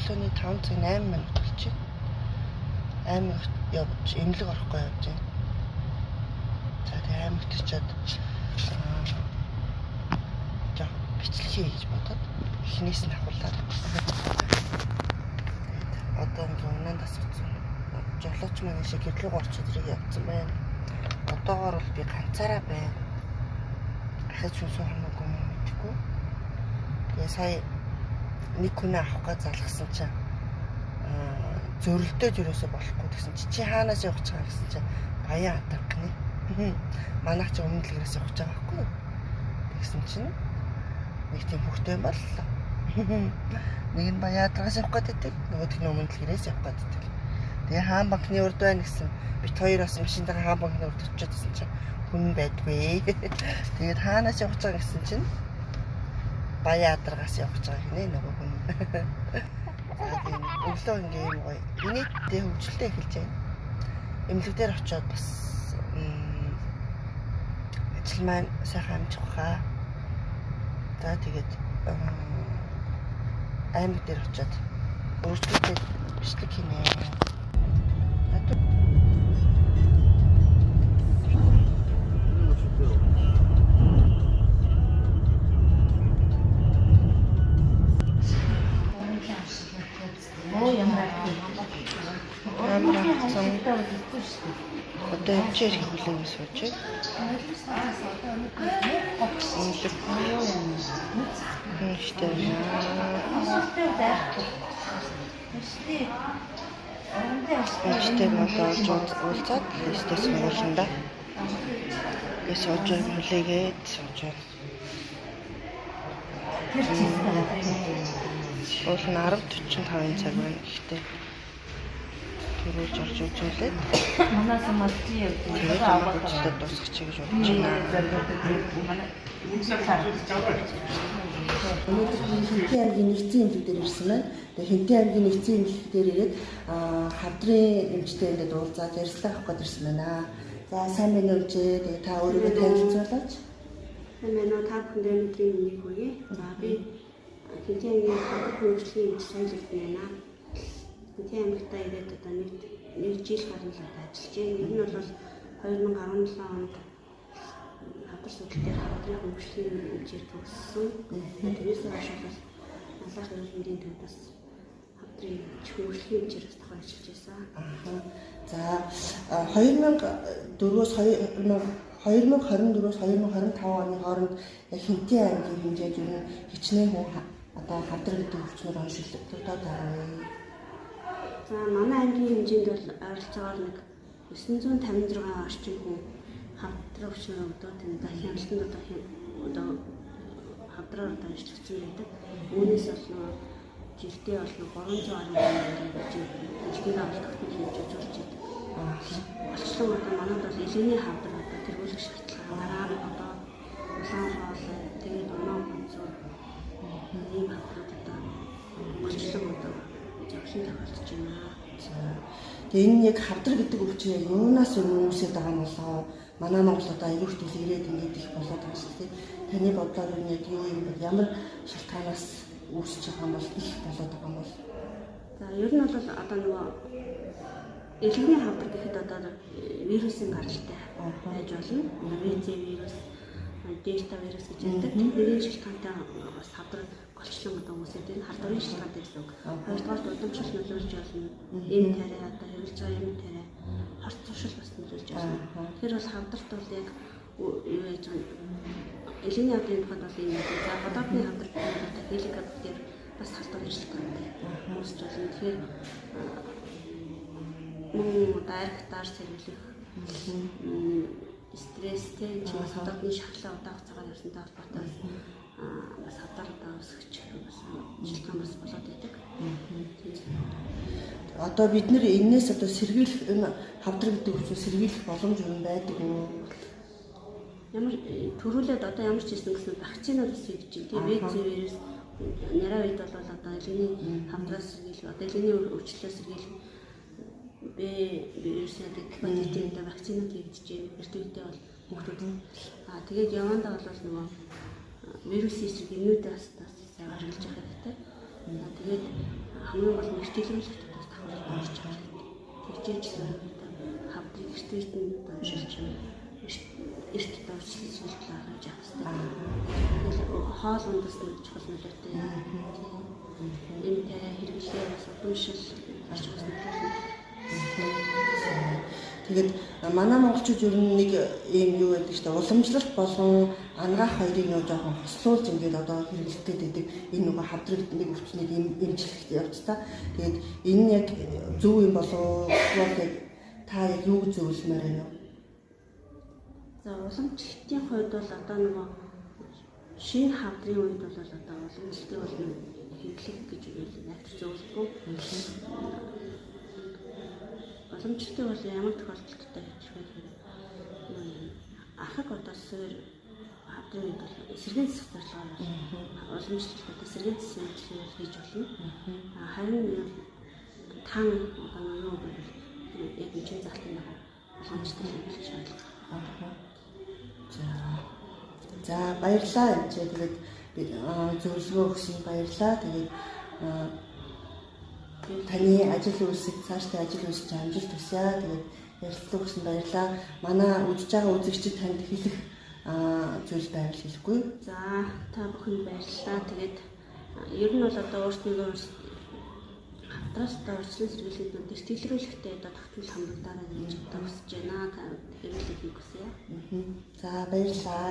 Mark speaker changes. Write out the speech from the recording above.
Speaker 1: Өглөөний 5 цаг 8 минут болчих. Аймагт явж эмнэлэг орохгүй явж байна. За тэгээ аймагт очиод жоох бичлэг хий гэж бодоод эхнээс нь ахуулаад тэгээд одоо ингээ унаанд асуусан. Жолооч маань шиг гэрлэг орчод ирэх явцсан байна. Одоогоор бол би ганцаараа байна. Ахиж хүн суух юм уу мэдэхгүй. Тэгээ сая нэг хүнээ авах гэж залгасан чинь зөрөлдөж ерөөсө болохгүй гэсэн чи чи хаанаас явах гэж байгаа гэсэн чи Баян хатаг гинэ. Манайх чи өмнө дэлгэрээс явах гэж байгаа байхгүй юу? Тэгсэн чинь нэг тийм хөхтэй юм боллоо. Нэг нь Баян хатагаас явах гэдэг, нөгөөх нь өмнө дэлгэрээс явах гэдэг. Тэгээ хаан банкны урд байна гэсэн. Бит хоёр бас машинтайгаа хаан банкны урд очиод байсан чинь хүн байдгүй. Тэгээд хаанаас явах гэж байгаа гэсэн чинь Баян хатагаас явах гэж байгаа гинэ нөгөө хүн. За тийм өглөө ингээ юм гоё. Инээдтэй хөвгөлтэй эхэлж байна. Эмнэлэг дээр очиод бас ажил маань сайхан амжих хаа. За тэгээд аймаг дээр очиод өөрчлөлттэй бичлэг хийнэ. Амар авцсан. Одоо эмчээр их хүлээн сууж байна. Эмнэлэг. Ихтэй байна. Эмчтэй одоо орж уулзаад листээс сонгуулна да. Тэгээ сууж байгаа хүлээгээд сууж байна. Уул нь 10:45 цаг байна. Гэхдээ түрүүлж орж үзүүлээд
Speaker 2: Манаас мадчи явж
Speaker 1: тэгээд хөгжлөд дуусгачих гэж бодож байна. Өнөөдөр би Хэнтийн аймгийн нэгдсэн эмнэлэг дээр ирсэн байна. Тэгээ Хэнтийн аймгийн нэгдсэн эмнэлэг дээр ирээд хавдрын эмчтэй ингээд уулзаад ярилцлага авах гээд ирсэн байна. За сайн байна уу эмчээ? Тэгээ та өөрийгөө танилцуулаач.
Speaker 3: Сайн байна уу? Та бүхэндээ өнөөдрийн мэндийг хүргэе. За би Хэнтийн аймгийн хавдар хөрвүүлгийн эмч Соёл Эрдэнэ байна. Хэнтийн аймагтаа ирээд одоо нэг жил гаруй л одоо ажиллаж байна. Ер нь бол 2017 онд хавдар судал дээр хавдрын хөрвүүлгийн эмчээр төгссөн. Тэрнээс хойш бол Малах эрүүл мэндийн төвд бас хавдрын эмч хөрвүүлгийн эмчээр бас давхар ажиллаж байсан.
Speaker 1: Аа. За 2004-өөс 2024-өөс 2025 оны хооронд яг Хэнтийн аймгийн хэмжээнд ер нь хичнээн хүн одоо хавдар гэдэг өвчнөр оншилдогдоод байгаа вэ?
Speaker 3: За манай аймгийн хэмжээнд бол ойролцоогоор нэг 956 орчим хүн хавдар өвчнөр өвдөд энэ одоо хяналтанд одоо хавдраар одоо оншилгдсон байдаг. Үүнээс бол нөгөө жилдээ бол 300 гаруй хүн ингээд хяналтанд олдогдсон хэмжээ үзүүлж байдаг.
Speaker 1: Аа.
Speaker 3: Голчлон одоо манад бол элэгний хавдар одоо тэргүүлэх шалтгаан дараа нь одоо улаан хоолой тэгээд унаа гонцоо ийм хавдрууд одоо голчлон одоо зовлон тохиолдож байна.
Speaker 1: За. Тэгээ энэ яг хавдар гэдэг өвчин яг юунаас юм үүсээд байгаа юм болоо? Манай Монгол одоо аюул их төлөөрээд ингээд их болоод байгаа шүү дээ. Таны бодлоор энэ яг юу юм бэ? Ямар шалтгаанаас үүсэж байгаа юм бол их болоод байгаа юм бол?
Speaker 3: За ер нь бол одоо нөгөө элэгний хавдар гэхэд одоо вирусын гаралтай байж болно. ВЦ вирус, дельта вирус гэж ярьдаг. Тэдний шалтгаантай бас хавдар голчлон одоо үүсээд байна. Халдварын шалтгаантай гэсэн үг. Хоёрдугаар удамшил нөлөөлж болно. Эм тариа одоо хэвлэж байгаа эм тариа хорт зуршил бас нөлөөлж болно. Тэгэхээр бол хавдарт бол яг юу яаж байгаа элэгний хавдрын тухайд бол ийм юм. За гадаадны хавдар одоо хеликобактер бас халдварын шалтгаантай үүсэж болно. Тэгэхээр мөн одоо архитаар сэргийлэх стресстэй ч бас гадаадны шахлаа удаан хугацаагаар явсантай холбоотой бас хавдар одоо үүсгэж бас шалтгаан бас болоод байдаг.
Speaker 1: Одоо бид нэр энээс одоо сэргийлэх энэ хавдар гэдэг өвчин сэргийлэх боломж юм байдаг уу?
Speaker 3: Ямар төрүүлээд одоо ямар ч хийсэн гэсэн вакцинууд бас хийж байна. Тэгээ ВЦ вирус нарай үед бол одоо элэгний хавдраас сэргийлэх, одоо элэгний өвчлөлөөс сэргийлэх Б вирусын одоо гепатитын одоо вакцинууд хийгдэж байна. Эрт үедээ бол хүүхдүүд тэгээд явандаа бол нөгөө вирусын эсрэг эмнүүдээ бас сайн хэрэглэж явах хэрэгтэй. Тэгээд Хамгийн гол нь эртгэлрүүлэх бас давхар уншиж байгаа хэрэгтэй. Тэгжээж л хавдрыг эрт нь одоо уншилж эрт одоо урьдчилан суулгал аргаж явах хэрэгтэй. Тэгэл хоол хүндээс нь чухал нөлөөтэй. Эмтэй хэрэглээ бас удамшил гарч бас нөлөөлнө.
Speaker 1: Тэгээд манай монголчууд ер нь нэг ийм юу байдаг шүү дээ. Уламжлалт болон ангаах хоёрыг нөө жоохон хослуулж ингээд одоо хэрэглэдэг гэдэг энэ нөгөө хавдрыг нэг өвчнийг эмчлэх явц та. Тэгээд энэ нь яг зөв юм болов уу? Яг та яг юу зөвлөмөр байна вэ?
Speaker 3: За, уламжлалтын хувьд бол одоо нөгөө шинэ хавдрын үед бол одоо уламжлалтыг бол хэрэглэх гэж найдаж зөвлөдгөө. Уламжлалтыг бол ямар тохиолдолд одоо хийх вэ гэхээр архаг одоо суур хавдрын үед бол эсэргэн засах зорилгоор бол уламжлалт одоо эсэргэн засгийн үйлчилгээ хийж болно. Харин тан одоо юу гэвэл яг эмчийн заалтын дагуу уламжлалт хийх шаардлага.
Speaker 1: За. За, баярлалаа эмчээ. Тэгээд зөвлөгөө өгсөн баярлалаа. Тэгээд таны ажил үйлсэд цаашдаа ажил үйлсэж амжилт хүсье. Тэгээд ярилцлага өгсөн баярлалаа. Манай үзэж байгаа үзэгчид танд хэлэх зүйл байвал хэлэхгүй.
Speaker 3: За, та бүхэнд баярлалаа. Тэгээд ер нь бол одоо өөрсдөө хавдраас одоо урьдчилан сэргийлэхэд эртгэлрүүлэхдээ одоо тогтмол хамрагдаарай гэж одоо хүсэж байна. Хэрэглэхийг хүсье.
Speaker 1: За, баярлалаа.